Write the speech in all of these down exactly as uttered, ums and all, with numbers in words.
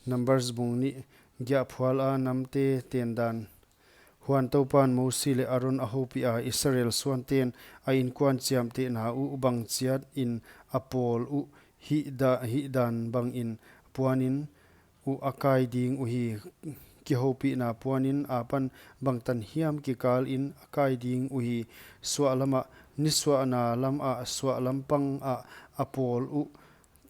Numbers bung nih. Giahphual a namte tendan. Huan Toupan Mosi leh Aron a houpiha, Israel suanten a inkuan chiamtehna uh bangchiat in a pawl uh hihda-, hihdan bangin puanin uh a kai ding uhi. Kihoupihna puanin apan bangtan hiam kikalin a kai ding uhi. Suahlamah, nisuahna lamah, suahlam pangah a pawl uh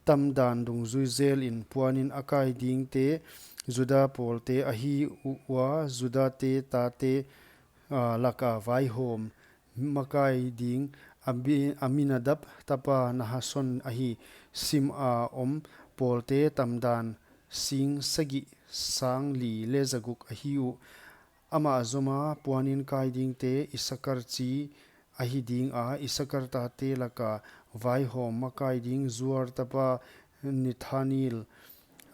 tamdan dungzui zelin puanin a kai dingte Juda pawlte ahi ua, Judate tate, aa, laka vaihawm makai ding Abi-, Aminadab tapa Nahason ahi. Sima om pawlte tamdan sing sagih sang li leh zaguk ahi uh. Amah zoma puanin kai dingte Isakar chi ahi dinga, Isakar tate laka vaihawm makai ding Zuar tapa Nethanel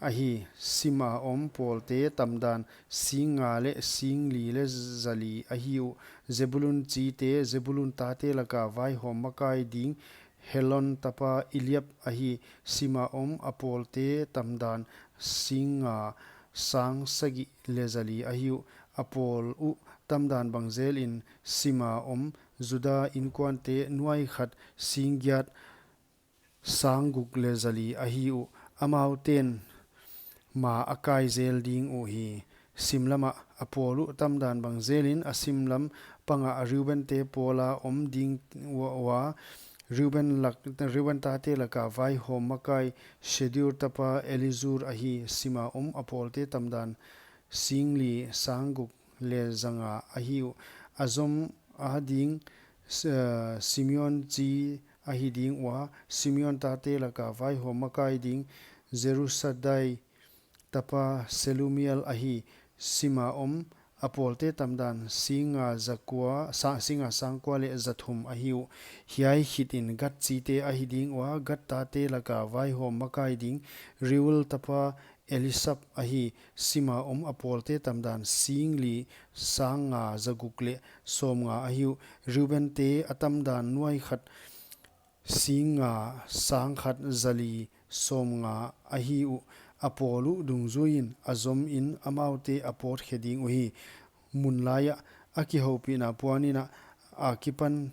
ahi. Sima om pawlte tamdan sing nga leh sing li leh zali ahi uh. Zebulun chite, Zebulun tate laka vaihawm makai ding Helon tapa Eliab ahi. Sima om a pawlte tamdan sing nga sang sagih leh zali ahi uh. A pawl uh tamdan bangzelin sima om Juda inkuante nuai khat sing giat sang guk leh zali ahi uh. Amauten ma a kai zel ding uhi. Simlamah a pawl uh tamdan bangzelin a simlam pangah Reubente pawla om ding ua, ua, Reuben lak, Reuben tate laka vaihawm makai Shedeur tapa Elizur ahi. Sima om a pawlte tamdan sing li sang guk leh zanga ahi uh. A zom a ding, eh, Simeon chi ahi ding ua, Simeon tate laka vaihawm makai ding Zurisadai tapa Selumiel ahi. Sima om a pawlte tamdan sing nga zakua, sa-, sing nga sang kua leh zathum ahi uh. Hiai khitin Gad chite ahi ding ua, Gad tate laka vaihawm makai ding Reuel tapa Elisap ahi. Sima om a pawlte tamdan sing li sang nga zaguk leh sawm nga ahi uh. Reubente a tamdan nuai khat sing nga sang khat zali sawm nga ahi uh. A pawl uh dungzuiin a zomin amaute a pawt khe ding uhi. Munlaiah a kihoupihna puanin a kipan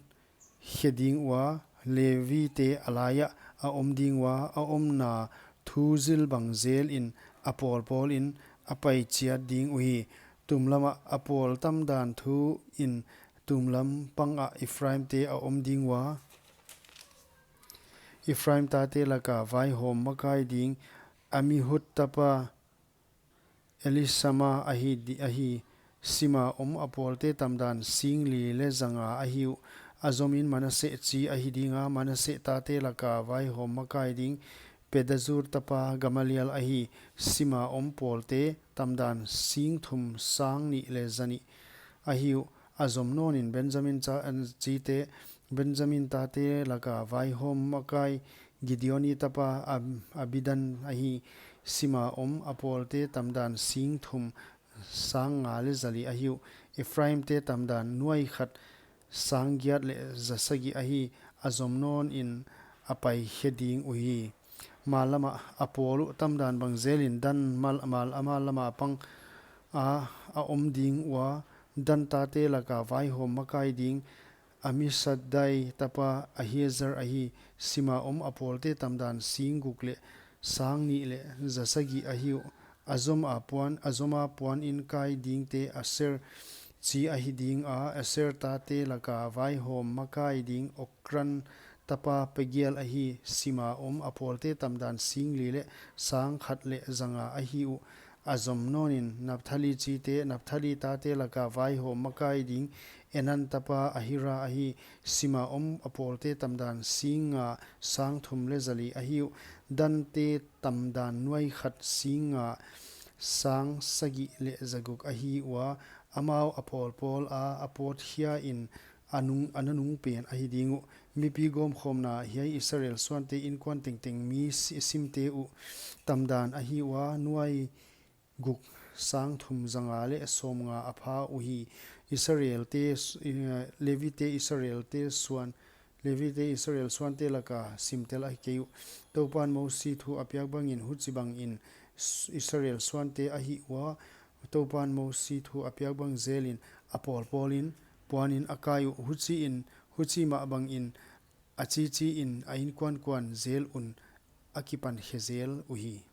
khe ding ua, Levite a laiah a om ding ua, a omna thu zil bangzelin a pawlpawlin a pai chiat ding uhi. Tumlamah a pawl tamdan thuin tumlam pangah Ephraimte a om ding ua, Ephraim tate laka vaihawm makai ding Amihud tapa Elisama ahi di-, ahi. Sima om a pawlte tamdan sing li leh zanga ahi uh. A zomin Manasseh chi ahi dinga, Manasseh tate laka vaihawm makai ding Pedazur tapa Gamaliel ahi. Sima om pawlte tamdan sing thum sang nih leh zanih ahi uh. A zom nawnin Benjamin cha-, chite, Benjamin tate laka vaihawm makai Gideoni tapa Ab-, Abidan ahi. Sima om a pawlte tamdan sing thum sang nga leh zali ahi uh. Ephraimte tamdan nuai khat sang giat leh za sagih ahi. A zom nawnin a pai khe ding uhi. Mallamah a pawl uh tamdan bangzelin Dan mal, mal, a mallamah pang a, a om ding ua, Dan tate laka vaihawm makai ding Amisadai tapa Ahiezer ahi. Sima om a pawlte tamdan sing guk leh sang nih leh za sagih ahi uh. A zoma puan, a zoma puanin kai dingte Aser chi ahi dinga, Aser tate laka vaihawm makai ding Okran tapa Pagiel ahi. Sima om a pawlte tamdan sing li leh sang khat leh zanga ahi uh. A zom nawnin Naphtali chite, Naphtali tate laka vaihawm makai ding Enan tapa Ahira ahi. Sima om a pawlte tamdan sing nga sang thum leh zali ahi uh. Dante tamdan nuai khat sing nga sang sagih leh zaguk ahi ua, amau a pawlpawla a pawt khiain a nung, a nanung pen ahi ding uh. Mipi gawmkhawmna hiai Israel suante inkuan tengteng mi si-, simte uh tamdan ahi ua, nuai guk sang thum zanga leh sawm nga a pha uhi. Israelte s-, eh, Levite Israelte suan, Levite Israel suante laka simtel ahi kei uh. Toupan Mosi thu a piak bangin huchibangin Israel suante a hih ua; TOUPAN Mosi thu a piak bang jelin a pawlpawlin puanin a kai uh; huchiin, huchi mah bangin a chichiin a inkuankuan jel un a kipankhe jel uhi.